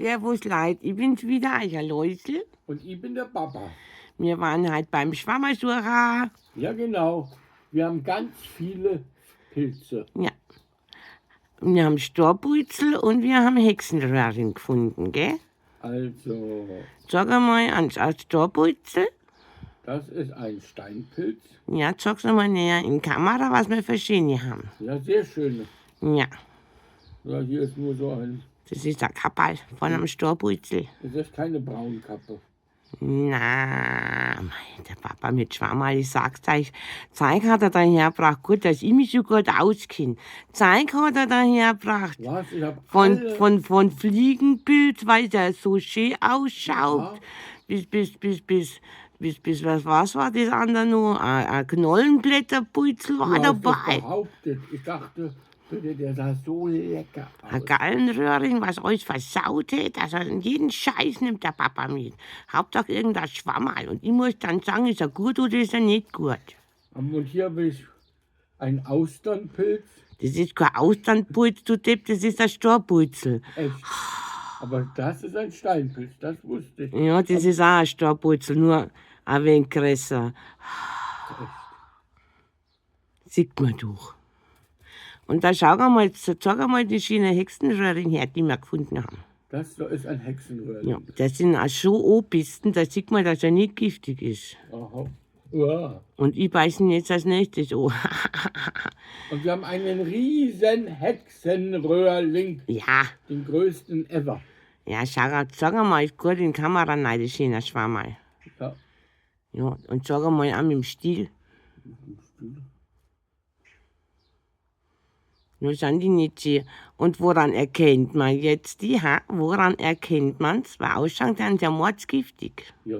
Servus Leid, ich bin's wieder, euer Läusl. Und ich bin der Papa. Wir waren halt beim Schwammersucher. Ja, genau. Wir haben ganz viele Pilze. Ja. Wir haben Storputzel und wir haben Hexenröhren gefunden, gell? Also, Sag einmal, ein Storputzel. Das ist ein Steinpilz. Ja, zeig's mal näher in Kamera, was wir für schöne haben. Ja, sehr schön. Ja, Ja, hier ist nur so ein. Das ist der Kapperl von einem Storputzel. Das ist keine Braunkappe. Na, mei, der Papa mit Schwammerl, ich sag's euch, Zeug hat er dahergebracht. Gut, dass ich mich so gut auskenne. Zeug hat er dahergebracht. Was? Ich hab Von, alle. von Fliegenpilz, weil der so schön ausschaut. Ja. Bis, was war das andere noch? Ein Knollenblätterputzel war Du hast das dabei. behauptet. Ich dachte, bitte, der sah so lecker Ein aus. Gallenröhring, was alles versaut hat. Also jeden Scheiß nimmt der Papa mit. Hauptsache irgendein Schwammerl. Und ich muss dann sagen, ist er gut oder ist er nicht gut. Und hier habe ich einen Austernpilz. Das ist kein Austernpulz, du Depp, das ist ein Storputzel. Echt. Aber das ist ein Steinpilz, das wusste ich. Ja, das ist auch ein Storputzel, nur ein wenig größer. Echt. Sieht man doch. Und da schau mal, zeig mal die schöne Hexenröhring her, die wir gefunden haben. Das da ist ein Hexenröhrling. Ja, das sind auch so Anbissen, da sieht man, dass er nicht giftig ist. Aha. Ja. Und ich beiße ihn jetzt als nächstes an. Und wir haben einen riesen Hexenröhrling. Ja, Den größten ever. ja, schau, sag mal, ist gut in die Kamera rein, das schöne Schwammerl. Ja. Ja, und sag mal auch mit dem Stiel. Nur sind die nicht schön. Und woran erkennt man jetzt die? Ha? Woran erkennt man's? Weil ausschauen sind ja mordsgiftig. Ja.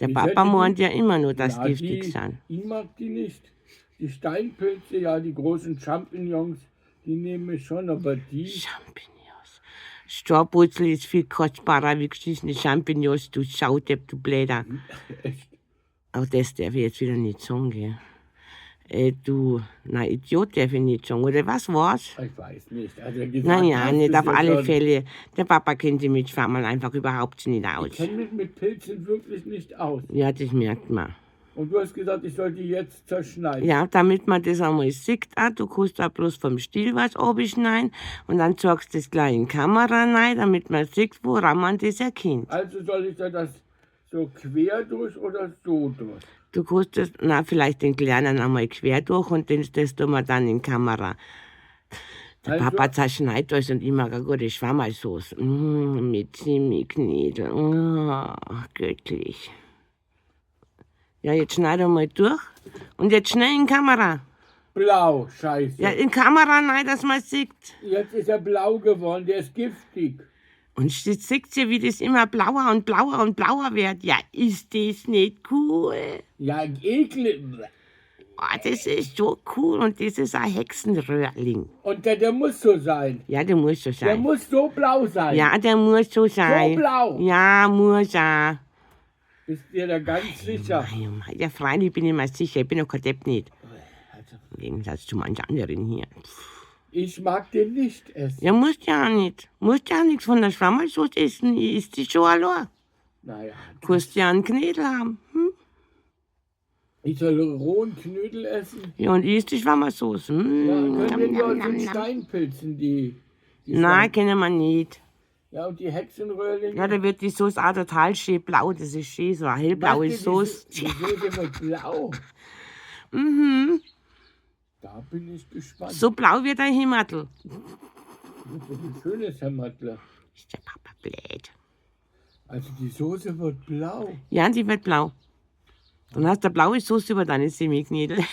Der Ich Papa hätte die- meint ja immer nur, dass Ja, giftig die, sind. Ich mag die nicht. Die Steinpilze, ja, die großen Champignons, die nehme ich schon, aber die. Champignons. Storputzel ist viel kostbarer wie geschissene Champignons, du Saudepp, du Bläder. Echt. Auch das darf ich jetzt wieder nicht sagen, gell? Du, na, Idiot darf ich nicht sagen, oder was war's? Ich weiß nicht. Also gesagt Naja, hast nicht du's auf ja alle schon. Fälle. Der Papa kennt sich mit Schwammerl einfach überhaupt nicht aus. Ich kenne mich mit Pilzen wirklich nicht aus. Ja, das merkt man. Und du hast gesagt, ich soll die jetzt zerschneiden. Ja, damit man das einmal sieht, auch, du kannst da bloß vom Stiel was abschneiden und dann zeigst du das gleich in die Kamera rein, damit man sieht, woran man das erkennt. Also soll ich da das so quer durch oder so durch? Du kannst das, na, vielleicht den Kleinen einmal quer durch und den, das tun wir dann in die Kamera. Der Also- Papa zerschneidet alles und ich mag eine gute Schwammerlsauce. Mit Zimiknödel. Oh, göttlich. Ja, jetzt schneid einmal durch. Und jetzt schnell in die Kamera. Blau, scheiße. Ja, in die Kamera rein, dass man sieht. Jetzt ist er blau geworden, der ist giftig. Und jetzt sieht sie, wie das immer blauer und blauer und blauer wird. Ja, ist das nicht cool? Ja, eklig. Oh, das ist so cool und das ist ein Hexenröhrling. Und der muss so sein. Ja, der muss so Der sein. muss so blau sein. Ja, der muss so sein. So blau. Ja, muss er. Bist dir da ganz sicher? Mei, oh mei, ja, freilich bin ich mir sicher. Ich bin doch kein Depp nicht. Also, Im Gegensatz zu manch anderen hier. ich mag den nicht essen. Ja, musst ja auch nicht. Musst ja auch nichts von der Schwammerlsauce essen. Ich isst die schon allein. Naja, Kannst ja einen Knödel haben. Hm? ich soll rohen Knödel essen. Ja, und ich isst die Schwammerlsauce. Hm. Ja, können wir Nam, die aus nam, den nam. Steinpilzen, die Nein, Schwamm- kennen wir nicht. Ja, und die Hexenröhrlinge. Ja, da wird die Soße auch total schön blau. Das ist schön, so eine hellblaue Was denn, Soße. Die Soße wird blau. Mhm. Da bin ich gespannt. So blau wird ein Himmerl. Das ist ein schönes Hämmertle. Ist der Papa blöd. Also die Soße wird blau. Ja, die wird blau. Dann hast du eine blaue Soße über deine Semiknödel.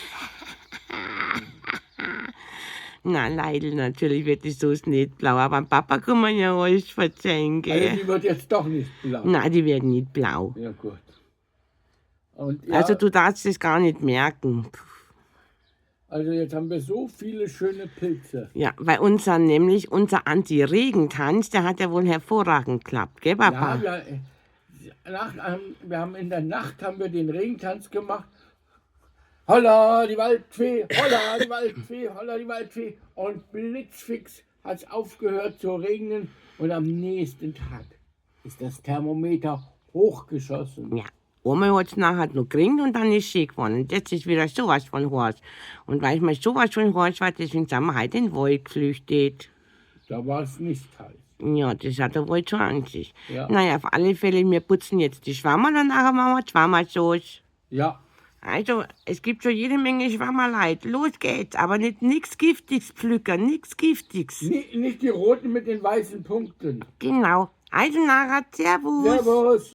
Na, leider, natürlich wird die Soße nicht blau, aber dem Papa kann man ja alles verzeihen, Also gell? die wird jetzt doch nicht blau. Nein, die werden nicht blau. Ja, gut. Und ja, Also du darfst es gar nicht merken. also jetzt haben wir so viele schöne Pilze. Ja, weil unser, nämlich unser Anti-Regentanz, der hat ja wohl hervorragend geklappt, gell, Papa? Ja, wir haben in der Nacht haben wir den Regentanz gemacht. Holla, die Waldfee, holla, die Waldfee, holla, die Waldfee. Und blitzfix hat es aufgehört zu regnen und am nächsten Tag ist das Thermometer hochgeschossen. Ja, einmal hat es nachher noch geregnet und dann ist es schön geworden. Und jetzt ist wieder sowas von heiß. Und weil es mal sowas von heiß war, deswegen sind wir heute in den Wald geflüchtet. Da war es nicht heiß. Ja, das hat der Wald schon an sich. Ja. Naja, auf alle Fälle, wir putzen jetzt die Schwammerl und nachher machen wir Schwammersauce. Ja, Also, es gibt schon jede Menge Schwammerleid. Los geht's, aber nicht nix Giftiges pflücken, nix Giftiges. Nicht die roten mit den weißen Punkten. Genau. Also nachher, Servus. Servus.